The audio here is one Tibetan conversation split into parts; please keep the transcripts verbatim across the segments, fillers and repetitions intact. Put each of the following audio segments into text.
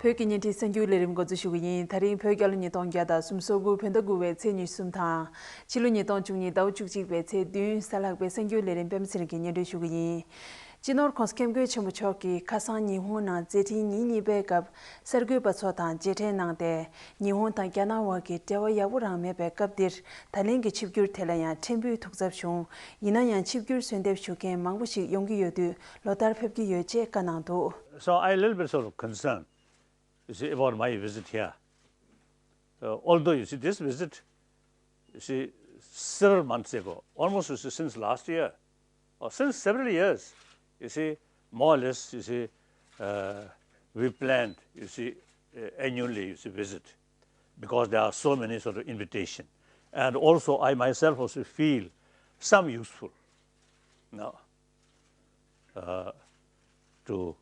བོད་ཀྱི་བརྙན་འཕྲིན་གསར་འགྱུར་ལས་རིམ་འགོ་འཛུགས་ཞུ་གི་ཡིན། ད་རིང་བོད་རྒྱལ་ལོ་ཉིས་སྟོང་བརྒྱ་དང་སུམ་ཅུ་སོ་དགུ་བོད་ཟླ་དགུ་པའི་ཚེས་ཉི་ཤུ་གསུམ་དང་། ཕྱི་ལོ་ཉིས་སྟོང་བཅུ་གཉིས་ཟླ་བ་བཅུ་གཅིག་པའི་ཚེས་བདུན་གཟའ་ལྷག་པའི་གསར་འགྱུར་ལས་རིམ་པད་མ་ཚེ་རིང་གིས་སྙན་སྒྲོན་ཞུ་གི་ཡིན། སྤྱི་ནོར་༸གོང་ས་༸སྐྱབས་མགོན་ཆེན་པོ་མཆོག་གིས་ཁ་སང་ཉི་ཧོང་ནང་མཛད་འཕྲིན་ཉིན་གཉིས་པའི་སྐབས་གསར་འགོད་པ་ཚོ་དང་མཇལ་འཕྲད་གནང་སྟེ། ཉི་ཧོང་དང་རྒྱ་ནག་དབར་གྱི་འབྲེལ་བ་ཡག་པོ་རང་མེད་པའི་སྐབས་འདིར། ད་ལན་གྱི་ཆིབས་བསྒྱུར་དེ་ལ་ཡང་ཕྲན་བུ་ཐུགས་འཚབ་བྱུང་། ཡིན་ན་ཡང་ཆིབས་བསྒྱུར་གསོལ་འདེབས་ཞུ་མཁན་མང་པོ་ཞིག་ཡོང་གི་ཡོད་དུས་ལོ་ལྟར་ཕེབས་ཀྱི་ཡོད་ཅེས་བཀའ་གནང་འདུག། So I a little bit sort of concerned, you see, about my visit here. Uh, although, you see, this visit, you see, several months ago, almost, you see, since last year, or since several years, you see, more or less, you see, uh, we planned, you see, uh, annually, you see, visit, because there are so many sort of invitation. And also, I myself also feel some useful now, uh, to,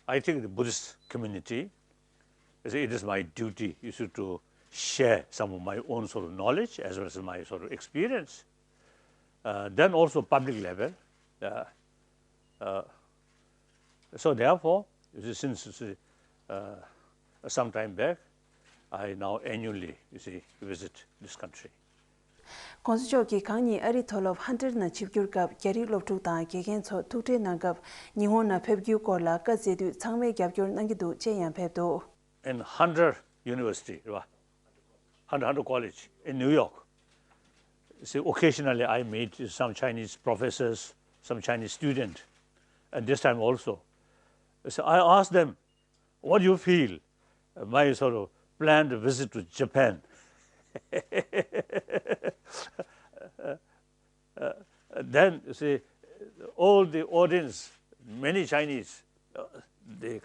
I think, the Buddhist community. Is it is my duty, you see, to share some of my own sort of knowledge as well as my sort of experience. Uh, then also public level. Uh, uh, so therefore, you see, since, you see, uh, some time back, I now annually, you see, visit this country. ༸གོང་ས་མཆོག་གིས་གང་ཉིད་ཨ་རིའི་མཐོ་སློབ་ཧན་ཏར་ནང་ཆིབས་བསྒྱུར་སྐབས་རྒྱ་རིགས་སློབ་ཕྲུག་དང་དགེ་རྒན་ཚོ་ཐུག་འཕྲད་གནང་སྐབས་ཉི་ཧོང་ནང་ཕེབས་རྒྱུའི་སྐོར་ལ་བཀའ་སྩལ་དུས་ཚང་མས་རྒྱབ་སྐྱོར་གནང་གི་འདུག་ཅེས་ཡང་ཕེབས་འདུག། In Hunter University, right? Hunter, Hunter College in New York. See, occasionally I meet some Chinese professors, some Chinese student, and this time also. So I asked them, "What do you feel? My sort of planned visit to Japan." Uh, then, you see, all the audience, many Chinese, uh, they,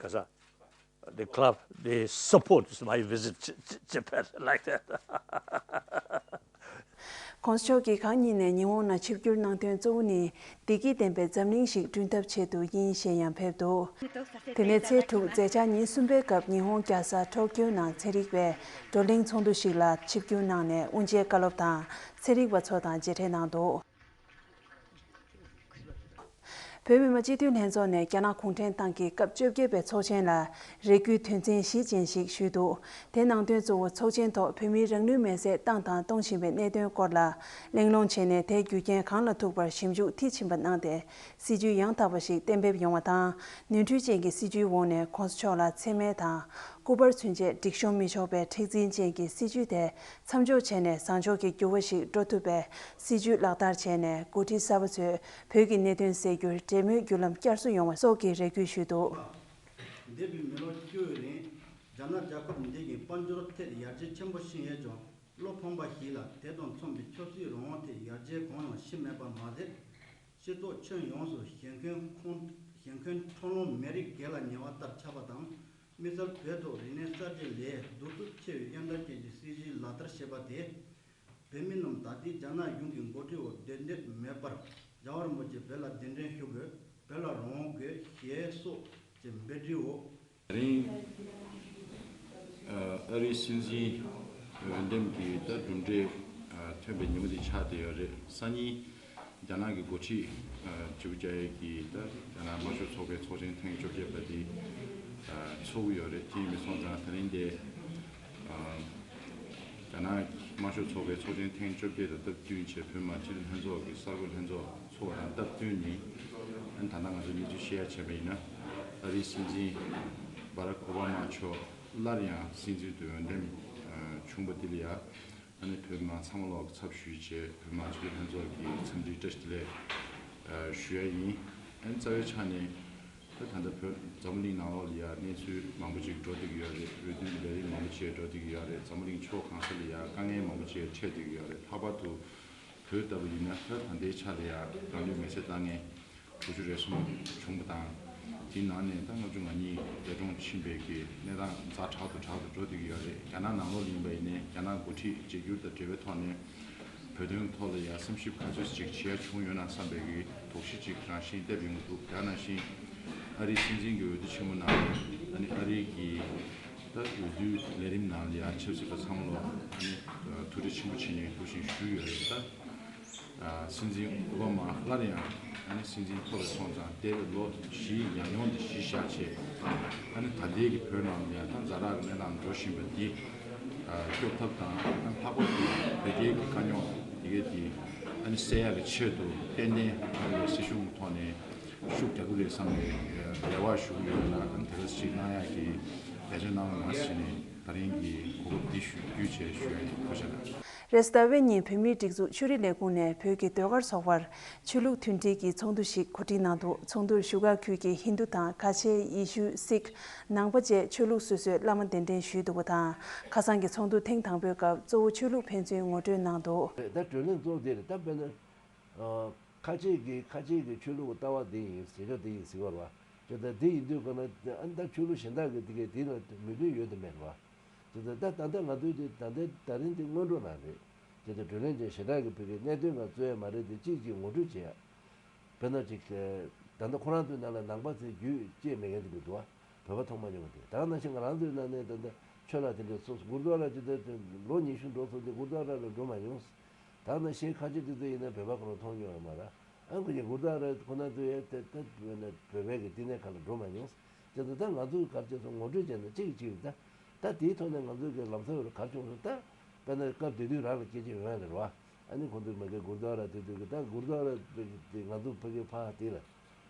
they clap, they support my visit to Japan like that. ༸གོང་ས་མཆོག་གིས་གང་ཉིད་ནས་ཉི་ཧོང་ནང་ཆིབས་བསྒྱུར་གནང་དོན་གཙོ་བོ་ནི་བདེ་སྐྱིད་ལྡན་པའི་འཛམ་གླིང་ཞིག་བསྐྲུན་ཐབས་ཆེད་དུ་ཡིན་ཞེས་ཡང་ཕེབས་འདུག། དེ་ནས་ཚེས་དྲུག་མཛད་འཆར་ཉིན་གསུམ་པའི་སྐབས་ཉི་ཧོང་རྒྱལ་ས་ཊོ་ཀིའོ་ནང་ཚན་རིག་པའི་བགྲོ་གླེང་ཚོགས་འདུ་ཞིག་ལ་ཆིབས་བསྒྱུར་གནང་ནས་དབུ་འབྱེད་བཀའ་སློབ་དང་ཚན་རིག་པ་ཚོ་དང་མཇལ་འཕྲད་གནང་འདུག། བོད་མི་མང་སྤྱི་འཐུས་ལྷན་ཚོགས་ནས་རྒྱ་ནག་གུང་ཁྲན་ཏང་གི་སྐབས་བཅོ་བརྒྱད་པའི་ཚོགས་ཆེན་ལ་རེ་སྐུལ་དོན་ཚན་བཞི་ཅན་ཞིག་ཞུས་འདུག། དེ་ནང་དོན་གཙོ་བོ་ཚོགས་ཆེན་ཐོག་བོད་མིའི་རང་ལུས་མེར་སྲེག་བཏང་དང་གཏོང་བཞིན་པའི་གནད་དོན་སྐོར་ལ་གླེང་སློང་བྱས་ནས་དེའི་རྒྱུ་རྐྱེན་གང་ལ་ཐུག་པར་ཞིབ་འཇུག་མཐིལ་ཕྱིན་པ་གནང་སྟེ། སྲིད་ཇུས་ཡང་དག་པ་ཞིག་གཏན་འབེབས་ཡོང་བ་དང་། ནོར་འཁྲུལ་ཅན་གྱི་སྲིད་ཇུས་འོག་ནས་༸གོང་ས་མཆོག་ལ་མཚན་སྨད་དང་། སྐུ་པར་ཚུན་ཆད་སྒྲིག་གཤོམ་མི་ཆོག་པའི་མཁྲེགས་འཛིན་ཅན་གྱི་སྲིད་ཇུས་དེ་མཚམས་འཇོག་བྱས་ནས་བཟང་ཕྱོགས་ཀྱི་འགྱུར་བ་ཞིག་འགྲོ་ཐུབ་པའི་སྲིད་ཇུས་ལག་བསྟར་བྱས་ནས། འགོ་ཁྲིད་གསར་པ་ཚོས་བོད་ཀྱི་གནད་དོན་སེལ་རྒྱུར་འབྲེལ་མོལ་བརྒྱུད་ལམ་བསྐྱར་གསོ་ཡོང་བ་སོགས་ཀྱི་རེ་སྐུལ་ཞུས་འདུག། འདས་པའི་མི་ལོ་བཅུའི་རིང་། རྒྱ་ནག་རྒྱལ་ཁབ་འདི་གི་དཔལ་འབྱོར་ཐད་ཡར་རྒྱས་ཆེན་པོ་ཕྱིན་ཡོད་ཀྱང་། བློ་ཕམ་པ་ཞིག་ལ་དེ་དང་མཚུངས་པའི་ཆབ་སྲིད་རང་དབང་ཐད་ཡར་རྒྱས་གང་ཡང་ཕྱིན་མེད་པ་མ་ཟད། སྤྱི་ཚོགས་ཁྱོན་ཡོངས་སུ་ཞེན་ཁོན་ཁོང་ཞེན་ཁོན་ཁྲོམ་ལོང་མེ་རི་གེ་ལ་ཉེ་བ་ལྟར་ཆགས་པ་དང་། དམིགས་བསལ་བོད་ཐོག་རིག་གནས་གསར་བརྗེ་ལས་གདུག་རྩུབ་ཆེ་བའི་དབྱེ་འབྱེད་ཅན་གྱི་སྲིད་ཇུས་ལག་བསྟར་བྱས་པ་དེས། བོད་མི་རྣམས་ད་ལྟའི་རྒྱ་ནག་གཞུང་གི་འགོ་ཁྲིད་འོག་སྡོད་འདོད་མེད་པར། རྒྱལ་བ་རིན་པོ་ཆེ་བོད་ལ་གདན་འདྲེན་ཞུ་དགོས། བོད་ལ་རང་དབང་དགོས་ཞེས་སོགས་ཀྱི་འབོད་སྒྲའི་འོག། ད་རིང་ཨ་རིའི་སྲིད་འཛིན་འོས་འདེམས་ཀྱི་ད་གྲུབ་འབྲས་ཐོན་པའི་ཉིན་མོ་དེ་ཆགས་བསྡད་ཡོད་རེད། སང་ཉིན་རྒྱ་ནག་གི་འགོ་ཁྲིད་ཇིའུ་ཅཱ་ཡེ་གིས་ད་རྒྱ་ནག་དམར་ཤོག་ཚོགས་པའི་ཚོགས་ཆེན་ཐེངས་བཅོ་བརྒྱད་པ་དེ་ཚོགས་ཀྱི་ཡོད་རེད། དེ་ཡིན་པ་སོང་ཙང་ད་རིང་དེ་རྒྱ་ནག་དམར་ཤོག་ཚོགས་པའི་ཚོགས་ཆེན་ཐེངས་བཅོ་བརྒྱད་དང་སྟབས་བསྟུན་བྱས་བོད་མི་མང་སྤྱི་འཐུས་ལྷན་ཚོགས་ཀྱི་གསར་འགོད་ལྷན་ཚོགས་ཚོགས་པ་དང་སྟབས་བསྟུན་ནས། ཨ་ནི་ད་ལྟ་ང་ཚོ་གནས་ཚུལ་བཤད་ཡ་བྱས་པ་ཡིན་ན། ཨ་རིའི་སྲིད་འཛིན་བྷ་རག་ཨོ་བྷ་མ་མཆོག་སླར་ཡང་སྲིད་འཛིན་དུ་འོས་འདེམས་བྱུང་པ་འདི་ལ་ཡ། ཨ་ནི་བོད་མི་མང་ཚང་མ་ལོག་ཚབ་ཞུས་བྱས་བོད་མི་མང་སྤྱི་འཐུས་ལྷན་ཚོགས་ཀྱི་འཚམས་འདྲི་བཀྲ་ཤིས་བདེ་ལེགས་ཞུ་ཡ་ཡིན། ཨ་ནི་རྩ་བའི་ཆ་ནས། ད་ད་ལྟ་བོད་འཛམ་བུ་གླིང་ནང་ལོགས་ལ་ཡ་གནས་ཚུལ་མང་པོ་ཅིག་འགྲོ་བསྡད་ཀྱི་ཡོད་རེད། འོས་བསྡུའི་ལས་རིམ་མང་པོ་ཅིག་འགྲོ་བསྡད་ཀྱི་ཡོད་རེད། འཛམ་བུ་གླིང་ཕྱོགས་གང་ས་ལ་ཡ་དཀའ་ངལ་མང་པོ་ཅིག་འཕྲད་བསྡད་ཀྱི་ཡོད་རེད། ལྷག་པར་དུ་བོད་ལྟ་བུ་ཡིན་ན་ད་ད་ལྟའི་ཆ་ལ་ཡ་རང་ལུས་མེར་སྲེག་བཏང་མཁན་དྲུག་ཅུ་རེ་གསུམ་བྱུང་བ་དང་། དེའི་ནང་ནས་ད་ལྔ་བཅུ་ང་གཉིས་འདས་གྲོངས་ཕྱིན་པའི་གི་གནས་སྟངས་ཛ་དྲག་ཏུ་དྲག་ཏུ་འགྲོ་བསྡད་ཀྱི་ཡོད་རེད། རྒྱ་ནག་ནང་ལོགས་ལ་ཡིན་པ་ཡིན་ནའི་རྒྱ་ནག་འགོ་ཁྲིད་བརྗེ་བསྒྱུར་དང་འབྲེལ་བའི་ཐོག་ནས། བོད་དོན་ཐོག་ལ་ཡང་བསམ་ཞིབ་ག་ཚོད་ཅིག་བྱེད་ཡ་བྱུང་ཡོད་ན་བསམ་པའི་གི་དོགས་གཞི་ཅིག་རང་བཞིན་བསྟན་པའི་འདུག། དེ་ནང་བཞིན་ཨ་རིའི་སྲིད་འཛིན་གྱི་འོས་བསྡུ་ཆེན་མོ་ནང་ཨ་ནི་ཨ་རིའི་གི་ད་འོས་བསྡུའི་ལས་རིམ་ནང་ལ་ཡང་ཆབ་སྲིད་པ་ཚང་མ་ལ་ཨ་ནི་ཐུགས་ཁྲལ་ཆེན་པོ་བྱེད་མཁན་འདུག་བཞིན་ཞུས་ཡོད་རེད། ད་ ཨ་སྲིད་འཛིན་ཨོ་བྷ་མ་སླར་ཡང་ཨ་ནི་སྲིད་འཛིན་ཐོབ་པ་སོང་ཙང་འདས་པའི་ལོ་བཞིའི་ཉམས་མྱོང་དེ་གཞི་བཞག་བྱས། ཨ་ནི་ད་ལྟའི་གི་བོད་ནང་ལ་ཡང་ད་ཛ་དྲག་གི་གནས་སྟངས་འགྲོ་བཞིན་པ་འདི་ཨ་སྐྱོབ་ཐབས་དང་། ཨ་ནི་ལྷག་པར་དུ་བོད་རྒྱའི་གི་དཀའ་རྙོག་དེ་གའི་དེ་ཨ་ནི་སེལ་ཡག་གི་ཆེད་དུ་ཏན་ཏན་ཨ་ནི་སྲིད་གཞུང་གི་ཐོག་ནས་ཤུགས་རྒྱག་གི་རེད་བསམ་པའི་རེ་བ་ཞུ་གི་ཡོད་ལ། ཨ་ནི་དེ་འདྲ་ཞིག་གནང་ཡག་གི་ལས་བྱ་གནང་བ་མ་ཟད་ནས་ད་རིང་གི་གོ་སྐབས་འདི་ཞུ་རྒྱུ་བྱས་ཞུ་ཡ་ཡིན། ཐུགས་རྗེ་གནང་། རེས་གཟའ་ཟླ་བའི་ཉིན་བོད་མིའི་སྒྲིག་འཛུགས་ཆོས་རིག་ལས་ཁུངས་ནས་བོད་ཀྱི་ཟློས་གར་ཚོགས་པར་ཆོས་ལུགས་མཐུན་སྒྲིལ་གྱི་ཚོགས་འདུ་ཞིག་གོ་སྒྲིག་གནང་འདུག། ཚོགས་འདུར་བཞུགས་སྒར་ཁུལ་གྱི་ཧིན་རྡུ་དང་ཁ་ཆེ་ཡེ་ཤུ་སིག་ནང་པ་བཅས་ཆོས་ལུགས་སོ་སོའི་བླ་མ་གདན་འདྲེན་ཞུས་འདུག་པ་དང་། ཁ་སང་གི་ཚོགས་འདུ་ཐེངས་དང་པོའི་སྐབས་གཙོ་བོ་ཆོས་ལུགས་ཕན་ཚུན་ངོ་སྤྲོད་གནང་འདུག། རེད། ད་གྲོས་གླེང་གཙོ་བོ་དེ་རེད། ད་དཔེར་ན། ཨ། ཁ་ཆེ་གི་ཁ་ཆེ་གི་ཆོས་ལུགས་ལྟ་བ་དེ་ཡིན་ཟེར་ཆོག་དེ་ཡིན་ཟེར་བ་རེད་བ། ཅེས་ད་དེ་ཡིན་དུས་ག་ན་ཨ་ནི་ད་ཆོས་ལུགས་གཞན་དག་གི་དེ་གའི་དེ་ལ་མོས་མཐུན་ཡོད་དམ་མེད་རེད་བ། ཅེས་ད་ད་ད་ལྟ་ང་ཚོའི་དེ་ད་ལྟ་ད་རིང་དེ་སྔོན་འགྲོ་ནང་རེད། ཅེས་ད་གྲོས་གླེང་བྱས་ཞེ་དྲག་གི་བོད་ཀྱི་གནད་དོན་ང་རྩོད་ཡ་མ་རེད་དེ། གཅིག་གཅིག་ངོ་སྤྲོད་བྱེད་ཡ། དཔེར་ན་ཅིག་ད་ལྟ་ཁོ་རང་ཚོའི་ནང་ལ་ནང་པ་ཚོའི་རྒྱུད་བཅད་མེད་མཁན་དེ་འདུག་བ། བོད་པ་མཐོང་མ་མྱོང་བ་དེ། ད་ནང་བཞིན་ང་རང་ཚོའི་ནང་ནས་ད་ལྟ་ཆོས་ལ་དེ་འདྲ་སོ་སོ་གུར་དུ་ཝ་ར་ཅིག་ད་ལོ་ཉི་ཤུ་འགྲོ་སོང་སྟེ་གུར་དུ་ཝ་ར་ལ་འགྲོ་མ་མྱོང་། ད་ནང་བཞིན་ཁ་ཆེ་དེ་ཚོ་ཡིན་ན་བོད་པ་ཁོ་རང་མཐོང་མྱོང་ཡོད་མ་རེད། ཨ་ཁོ་གཉིས་གུར་དུ་ཝ་ར་ཁོ་ན་ཚོ་ཡ་ད་ད་བོད་ན་བོད་པའི་གི་བསྟི་གནས་ཁག་ལ་འགྲོ་མ་མྱོང་། དེ་ཚོ་ད་ང་ཚོས་ག་རེ་བྱས་སོང་ངོ་སྤྲོད་བྱས་ན་གཅིག་གིས་གཅིག་ད་ད་དེའི་ཐོག་ནས་ང་ཚོའི་གི་ལམ་སང་རུ་ག་རེ་བྱུང་སོང་། ད་དཔེར་ན་སྐབས་དེ་དུས་རང་ལ་སྐད་ཆ་ཡོང་ཡ་རེད་བ། ཨ་ནི་ཁོང་ཚོས་མ་གི་གུར་དུ་ཝ་ར་དེ་དུས་གི་ད་གུར་དུ་ཝ་ར་དེ་ང་ཚོ་ཕ་གི་ཕ་དེ་ལ།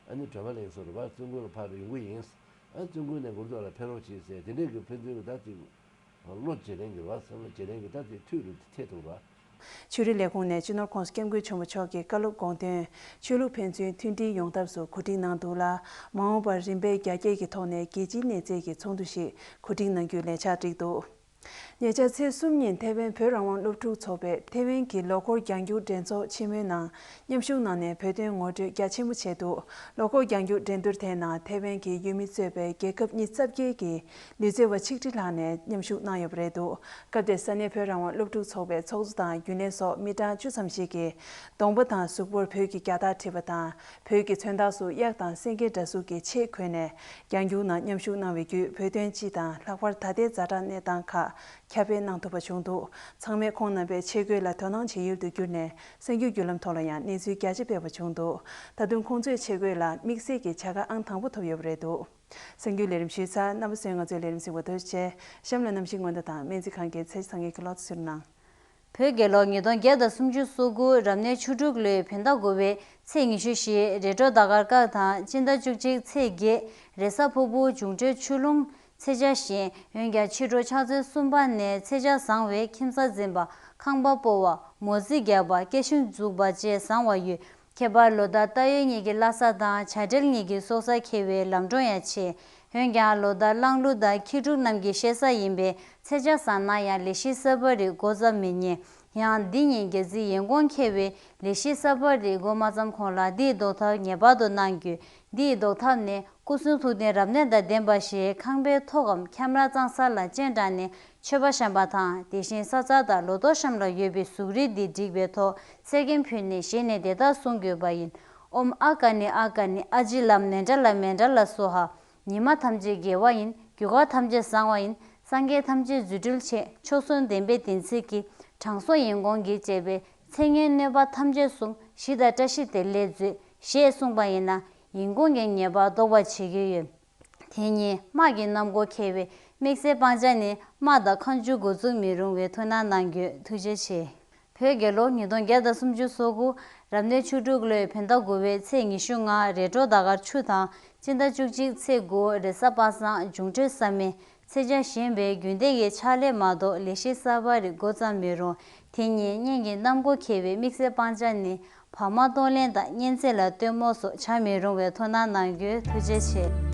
ཨ་ནི་སྒྲོལ་མ་གླིང་སོགས་རེད་པ། བཙུན་དགོན་ལ་ཕར་ཡོང་གི་ཡིན། ཨ་བཙུན་དགོན་ནས་གུར་དུ་ཝ་ར་ཕེབས་རོགས་བྱེད་ཟེར་དེ་འདྲས་ཀྱི་ཕན་ཚུན་གྱི་ད་ཅིག་བློ་བྱེད་ལེན་གྱི་རེད་པ། བསམ་བློ་བྱེད་ལེན་གྱི་ད་དེ་མཐུད་རུ་ཐེ་ཐུག་རེད་པ། ཆོས་རིག་ལས་ཁུངས་ནས་སྤྱི་ནོར་༸གོང་ས་༸སྐྱབས་མགོན་ཆེན་པོ་མཆོག་གི་བཀའ་སློབ་དགོངས་དོན་ཆོས་ལུགས་ཕན་ཚུན་མཐུན་སྒྲིལ་ཡོང་ཐབས་སུ་གོ་སྒྲིག་གནང་འདུག་ལ། མ་འོངས་པར་རིམ་པས་རྒྱ་སྐྱེད་ཀྱི་ཐོག་ནས་རྒྱལ་སྤྱིའི་གནས་ཚད་ཀྱི་ཚོགས་འདུ་ཞིག་གོ་སྒྲིག་གནང་རྒྱུའི་ལས་འཆར་བསྒྲིགས་འདུག། ཉེ་ཆར་ཚེས་གསུམ་ཉིན་ཐེ་ཝན་བོད་རང་དབང་སློབ་ཕྲུག་ཚོགས་པས་ཐེ་ཝན་གྱི་ལོ་འཁོར་རྒྱང་རྒྱུག་འགྲན་ཚོགས་ཆེན་མོའི་ནང་མཉམ་ཞུགས་གནང་ནས་བོད་དོན་ངོ་སྤྲོད་རྒྱ་ཆེན་པོ་བྱས་འདུག། ལོ་འཁོར་རྒྱང་རྒྱུག་འགྲན་བསྡུར་དེའི་ནང་ཐེ་ཝན་གྱི་ཡུལ་མི་གཙོས་པའི་རྒྱལ་ཁབ་ཉི་ཤུ་རྩ་བརྒྱད་ཀྱི་ལུས་རྩལ་བ་ཆིག་ཁྲི་ལྷག་ནས་མཉམ་ཞུགས་གནང་ཡོད་པ་རེད་འདུག། སྐབས་དེར་ས་གནས་བོད་རང་དབང་སློབ་ཕྲུག་ཚོགས་པའི་ཚོགས་གཙོ་དང་རྒྱུན་ལས་སོགས་མི་གྲངས་བཅུ་ཙམ་ཞིག་གིས་གདོང་པ་དང་གཟུགས་པོར་བོད་ཀྱི་རྒྱལ་དར་བྲིས་པ་དང་། བོད་ཀྱི་མཚོན་རྟགས་སུ་གཡག་དང་སེང་གེའི་འདྲ་གཟུགས་ཀྱི་ཆས་གོན་ནས་རྒྱང་རྒྱུག་ནང་མཉམ་ཞུགས་གནང་བའི་བརྒྱུད་བོད་དོན་སྤྱི་དང་ལྷག་པར་ད་ལྟའི་ཛ་དྲག་གནས་སྟངས་ཁག་ཁྱབ་སྤེལ་གནང་ཐུབ་པ་བྱུང་འདུག། ཚང་མས་ཁོང་རྣམ་པའི་ཆས་གོས་ལ་དོ་སྣང་བྱེད་ཡུལ་དུ་གྱུར་ནས་གསར་འགྱུར་བརྒྱུད་ལམ་ཐོག་ལ་ཡང་གནས་ཚུལ་རྒྱ་ཆེ་སྤེལ་བ་བྱུང་འདུག། ད་དུང་ཁོང་ཚོའི་ཆས་གོས་ལ་དམིགས་བསལ་གྱི་བྱ་དགའ་ཨང་དང་པོ་ཐོབ་ཡོད་པ་རེད་འདུག། གསར་འགྱུར་ལས་རིམ་ཞུས་ཚར། རྣམ་པ་ཚོས་ང་ཚོའི་ལས་རིམ་གཟིགས་པར་ཐུགས་རྗེ་ཆེ། གཤམ་ལ་གནམ་གཤིས་སྔོན་བརྡ་དང་སྨན་རྩིས་ཁང་གི་ཚེས་བཟང་ངན་གྱི་ལོ་ཚོད་ཚུར་གནང་། བོད་རྒྱལ་ལོ་ཉིས་སྟོང་བརྒྱ་དང་སུམ་ཅུ་སོ་དགུ་རབ་གནས་ཆུ་འབྲུག་ལོའི་བོད་ཟླ་དགུ་པའི་ཚེས་ཉི་ཤུ་བཞི། རེས་གྲོལ་ཟླ་སྐར་སྐར་དང་སྤྱི་ཟླ་བཅུ་གཅིག་ཚེས་བརྒྱད། རེས་གཟའ་ཕུར་བུ་འབྱུང་འཕྲོད་ཆུ་ཀླུང་། ཚེས་ཆ་བཞི། འོན་ཀྱང་ཕྱི་དྲོ་ཕྱག་ཚེས་གསུམ་པ་ནས་ཚེས་ཆ་བཟང་བའི་ཁྱིམ་གསར་འཛིན་པ། ཁང་པ་སྤོ་བ། མོ་རྩིས་རྒྱག་པ། སྐྱེ་ཤིང་འཛུགས་པ་བཅས་བཟང་བ་ཡོད། ཁྱད་པར་ལོ་ཟླ་རྟ་ཡོས་གཉིས་ཀྱི་བླ་གཟའ་དང་བྱ་སྤྲེལ་གཉིས་ཀྱི་སྲོག་གཟའ་འཁེལ་བའི་ལམ་འགྲོ་ཡང་ཆེ། འོན་ཀྱང་ལོ་ཟླ་གླང་ལུག་དང་ཁྱི་འབྲུག་རྣམས་ཀྱི་བཤད་གཟའ་ཡིན་པས་ཚེས་ཆ་བཟང་ན་ཡང་ལས་གཞི་གསར་པ་རིགས་འགོ་བརྩམ་མི་ཉན། ཡང་འདི་ཉིན་རྒྱལ་སྲིད་ཡན་གོང་འཁེལ་བས་ལས་གཞི་གསར་པ་རིགས་འགོ་མ་བརྩམས་གོང་ལ་འདིའི་ཟློག་ཐབས་ངེས་པར་དུ་གནང་རྒྱུ། འདིའི་ཟློག་ཐབས་ནི་སྐུ་གསུང་ཐུགས་རྟེན་རབ་གནས་དང་ལྡན་པ་ཞིག་ཁང་པའི་ཐོག་གམ་ཁྱམས་ར་གཙང་ས་ལ་སྤྱན་དྲངས་ནས་མཆོད་པ་བཤམས་པ་དང་། དེ་བཞིན་ས་ཚར་དང་ལོ་ཏོག་གཤམ་ལ་ཡོད་པའི་གཟུགས་རིས་འདི་བསྒྲིགས་པའི་ཐོག་ཚེར་གན་ཕུལ་ནས་བཞེས་ནས་དེ་ལྟར་གསུང་དགོས་པ་ཡིན། ཨོཾ་ཨཱ་ཀ་ནི་ཨཱ་ཀ་ནི་ཨཱ་ཇི་ལམ་ནན་ཏྲ་ལ་མན་ཏྲ་ལ་སྭཱ་ཧཱ། ཉི་མ་ཐམས་ཅད་དགེ་བ་ཡིན། རྒྱུ་སྐར་ཐམས་ཅད་བཟང་བ་ཡིན། སངས་རྒྱས་ཐམས་ཅད་རྫུ་འཕྲུལ་ཆེ། མཆོག་གསུམ་བདེན་པའི་བདེན་ཚིག་གིས། དྲང་སྲོང་ཡན་གོང་གིས་བཅས་པའི། ཚེ་སྔའི་གནོད་པ་ཐམས་ཅད་སྲུངས། ཞི་དང་བཀྲ་ཤིས་བདེ་ལེགས་མཛོད། ཞེས་གསུངས་པ་ཡིན་ན། ཡན་གོང་གིས་ངེས་པར་ཟློག་པར་བྱེད་ཀྱི་ཡོད། དེ་ཉིན་དམག་གི་གནམ་སྒོ་འཁེལ་བའི་དམིགས་བསལ་སྤང་བྱ་ནི་དམག་དང་མཁའ་མཇུག་འགོ་འཛུགས་མི་རུང་བའི་ཐུགས་སྣང་གནང་རྒྱུ། ཐུགས་རྗེ་ཆེ། བོད་རྒྱལ་ལོ་ཉིས་སྟོང་བརྒྱ་དང་སུམ་ཅུ་སོ་དགུ་རབ་གནས་ཆུ་འབྲུག་ལོའི་བོད་ཟླ་དགུ་པའི་ཚེས་ཉི་ཤུ་ལྔ་རེས་གྲོལ་ཟླ་སྐར་ཆུ་དང་སྤྱི་ཟླ་བཅུ་གཅིག་ཚེས་དགུ་རེས་གཟའ་པ་སངས་འབྱུང་འཕྲོད་ས་སྨེ། ཚེས་ཆ་གཞན་པའི་རྒྱུན་ལྡན་གྱི་ཕྱག་ལས་མ་གཏོགས་ལས་གཞི་གསར་པ་རིགས་འགོ་བརྩམ་མི་རུང་། དེ་ཉིན་གཉེན་གྱི་གནམ་སྒོ་འཁེལ་བའི་དམིགས་བསལ་སྤང་བྱ་ནི། བར་མ་གཏོང་ལེན་དང་གཉེན་ཚན་ལ་སྟོན་མོ་སོགས་བྱ་མི་རུང་བའི་ཐུགས་སྣང་གནང་རྒྱུ། ཐུགས་རྗེ་ཆེ།